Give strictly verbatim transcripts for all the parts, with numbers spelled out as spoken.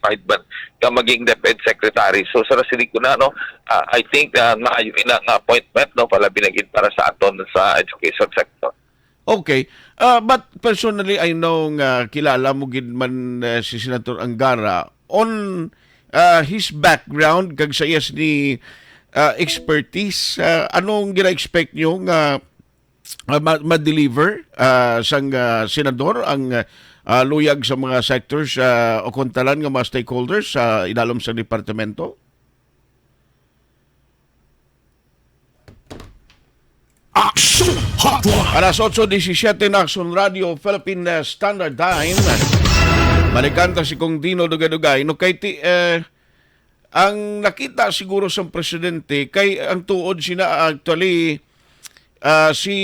qualified man nga maging DepEd secretary. So, sa siling ko na, no, ah, I think, ah, maayo ina nga appointment, no, palabi na gid para sa aton sa education sector. Okay. Ah, but personally, I know nga kilala mo gid man, eh, si Senator Angara. On, ah, his background, kag sa iya sini, ah, expertise, ah, anong gina-expect nyo nga, ah, ma-, ma-deliver, ah, sang, ah, senador ang, ah, luyag sa mga sectors, ah, o kontalan nga mga stakeholders sa idalom sa departamento? Action Hotline! Alas otso disisiete na, Action Radio, Philippine, uh, Standard Time. Balikan ta si Kong Dino Dugay-Dugay. No, kay ti-, eh, ang nakita siguro sang presidente kay ang tuod sina actually, ah, si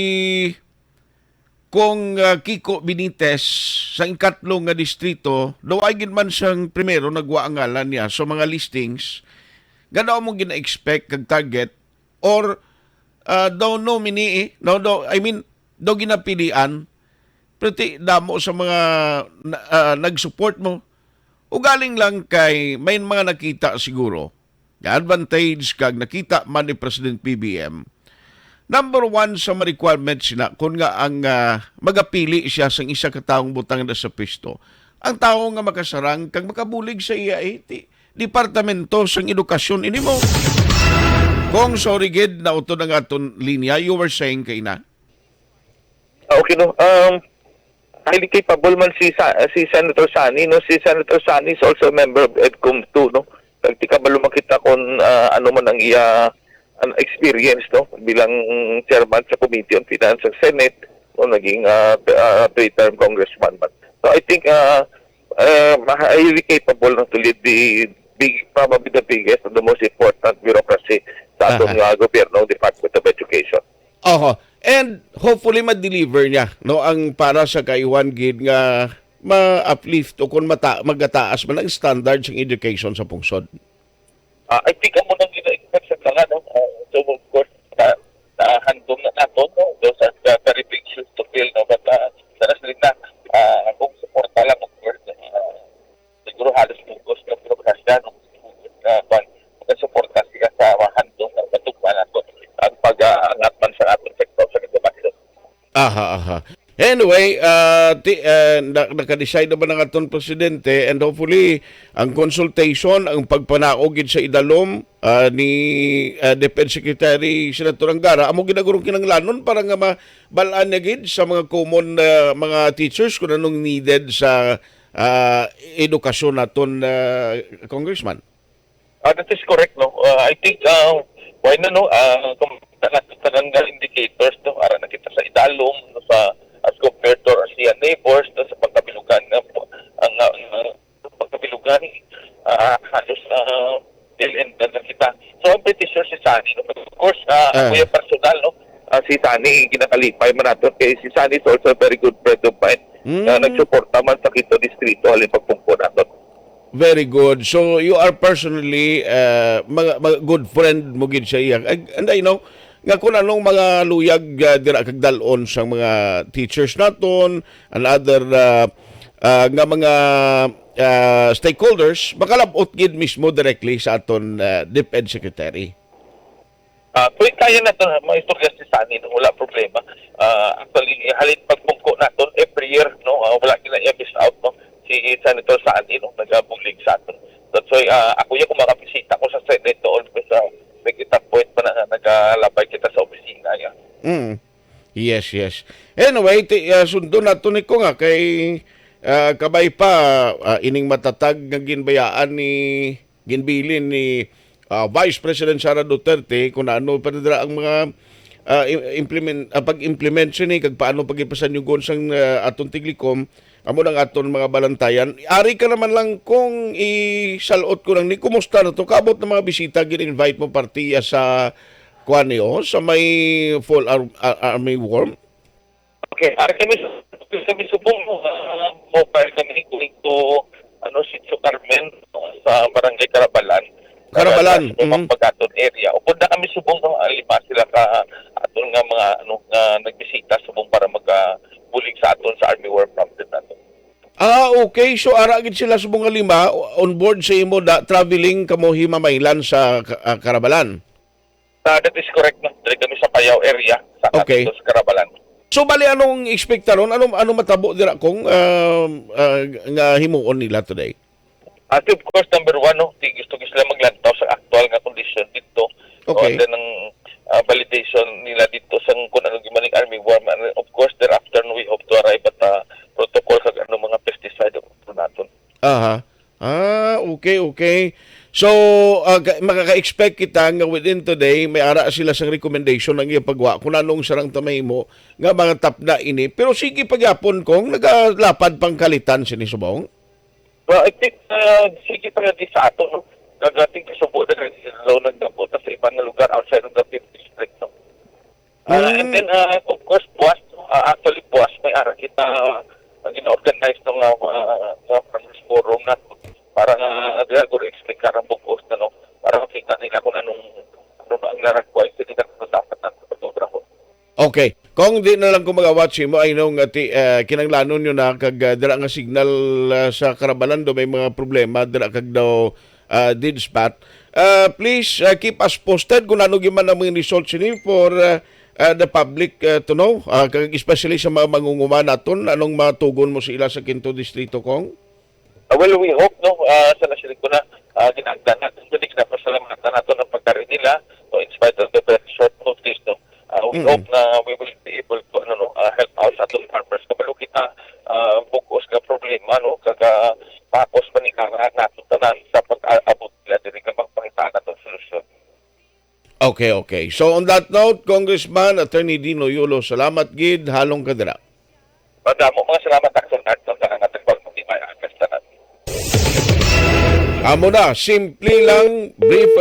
Kong, ah, Kiko Benitez sa ikatlo nga distrito, daw ay gid man siyang primero nagwa ang ngalan niya sa mga listings, nga daw mo gina-expect kag target or, ah, daw nominee, no, daw, I mean, daw ginapilian, pero ti, damo sa mga na-, ah, nag-support mo. Ugaling lang kay may mga nakita siguro nga advantage kag nakita man ni President P B M. Number one sa mga requirements na kun nga ang, ah, magapili siya sang isa ka taong butang na sa pwesto, ang tawo nga makasarang kag makabulig sa iya, eh, ti-, departamento sang edukasyon. Ini mo, kung sorry gid, nautod ang aton linya, you were saying kay na. Ah, okay, no. Um, highly capable man si Sa-, si Senator Sonny, no. Si Senator Sonny is also a member of EDCOM two, no. Nagtikabalo man kita kung, ah, ano man ang iya, ang experience, no, bilang chairman sa Committee on Finance sa Senate, no, naging, ah, ah, three-term congressman man. So, I think, ah, ah, ma-, highly capable na to lead the big, probably the biggest and the most important bureaucracy sa aton Aha. nga gobyerno, ang Department of Education. Oho. And hopefully ma-deliver niya, no, ang para sa kaiwan gid nga ma-uplift o kung mata-, magataas man ang standard sa education sa pungsod. Ah, I think amo nang gina-expect sa tanan, no? Ah, so, of course, na, nahandom na nato, no? Those are the very big shoes to fill, no? But, ah, sa Roslyn na, ah, kung suporta lang, of course, ah, siguro halos focus na puro ka siya, no? Ah, kwan, magasuporta siya sa mahandom na matugma nato ang pag-aangat man sa atong sektor sa edukasyon. Aha, aha. Anyway, ah, ti-, ah, na-, naka-decide naman ang aton presidente, and hopefully, ang consultation, ang pagpanaog gid sa idalom, ah, ni, ah, DepEd Secretary Senator Angara, amo ginagurong kinanglanon para nga mabal-an niya gid sa mga common, ah, mga teachers kung anong needed sa, ah, edukasyon naton, ah, Congressman. Ah, that is correct, no? Ah, I think, ah, why na, no? Ah, kung tanan, tanan nga indicators, no? Ara na kita sa idalom, no? Sa, as compared to our siya neighbors, no? Sa pagkabilugan nga, ang, ang, ang pagkabilugan, ah, halos, ah, dead end na, na kita. So, I'm pretty sure si Sonny, no? But of course, ah, Ah. ako yung personal, no? Ah, si Sonny, ginakalipay man nato. Kay si Sonny is also a very good friend of mine. Na Mm. nagsuporta man sa Quinto Distrito, halin pagpungko nato. Very good. So, you are personally, uh, mga, mga good friend mo gid sa iya. And, and I know nga kung anong mga luyag, uh, dira kag dal-on sa mga teachers naton and other, uh, uh, nga mga, uh, stakeholders, makalabot gid mismo directly sa aton, uh, DepEd Secretary. Ah, pwede kaya naton, mga istorya si Sonny, no? Wala problema. Ah, actually, halin pagpungko naton every year, no? Ah, wala gina iya miss out, no? Si Senator Sonny, no? Nagabulig sa aton. That's why, ah, ako yung kumakabisita ko sa Senate, no? Always, ah, may kita point pa na nagalabay kita sa opisina niya. Mm. Yes, yes. Anyway, ti-, ah, sundon nato ni ko nga kay, ah, kabay pa, ah, ining matatag nga ginbayaan ni ginbilin ni, ah, Vice President Sara Duterte kung ano pa dira ang mga, ah, im-, implement, ah, pag-implement sini kag paano pagipasanyugon sang, ah, aton tiglikom, amo nang aton mga balantayan. Ari ka naman lang kung isalot ko lang ni, kumusta na to? Kaabot na mga bisita gin-invite mo partiya sa kuan ni, oh, sa may Fall Ar-, Ar-, Army Worm? Okay, ah, kami, kami subong, ah, mobile kami going to, ano, Sitio Carmen, ah, sa Barangay Carabalan. Carabalan, Sa, sa mm. Pagaton area. Upod na kami subong, no, ah, lima sila ka aton nga mga, ano, nga nagbisita subong para magabulig sa aton sa Army War Front nato. Ah, okay. So, ara gid sila sa mga lima, on board sa imo, da, traveling kamo himamaylan sa Ka-, ah, Karabalan? Ah, that is correct, no? Diri kami sa Payao area, sa Okay. Capitol, sa Karabalan. So, bali, anong ekspektaron? Ano, ano matabo dira kung, um, ah, nga himuon nila today? Ate, of course, number one, no, di gusto ko sila maglantaw sa aktual nga kondisyon dito. Okay. And then, ang, ah, validation nila dito sa kung ano gimaning army war, man, of course, thereafter, no, we hope to arrive at, ah, protocol kag ano mga pesticide ang naton. Aha. Ah, okay, okay. So, ah, ga-, makaka-expect kita nga within today, may ara sila sang recommendation ang ipagwa kung anong sarang ta mahimo nga mga tapda ini. Pero sige pagyapon kung nagalapad pang kalitan sini subong. Well, I think, uh, sige pa nga di sa ato, no? Kagating kasubo na kag law nagdabot sa ibang nga lugar outside of the fifth district, no? Uh, and Mm. then, uh, of course, buwas, no? Uh, actually, buwas may ara kita, uh, ang gina-organize no nga, uh, nga farmers forum na para nga, uh, dira guro explicar ang bug-os na, no? Para makita nila kung anong, ano ba ang naragway sa kita kung dapat natin pag-obra ko. Okay. Kung di na lang ko mag-awat sa imo, I know nga ti, ah, kinanglanon nyo na kag, ah, dira nga signal, ah, sa Karabalan do may mga problema dira kag daw, ah, dead spot. Ah, please, ah, keep us posted kung ano gyud man ang mga results ini for, ah, ah, the public, ah, to know, ah, kag especially sa mga mangunguma naton, anong matugon mo sa ila sa Quinto Distrito, Kong? Ah, well, we hope, no, ah, sa nasiling ko na, ah, ginaagdan natin, pwede ginapasalamatan nato ang pagkari nila, no, in spite of the very short notice, no. Ah, we Mm. hope na we will be able to, ano, no, ah, help out sa atong farmers. Kabalo kita, ah, bug-os nga problema, no, kag, ah, pakos pa ni kara nato tanan sa pag-abot nila diri nga magpangitaan nato solusyon. Okay, okay. So, on that note, Congressman Attorney Dino Yulo, salamat gid, halong ka dira. Madamo, mga salamat, Action Art, sa tanan nga tagpagpatibay ang kastanan. Amo na, simple lang, brief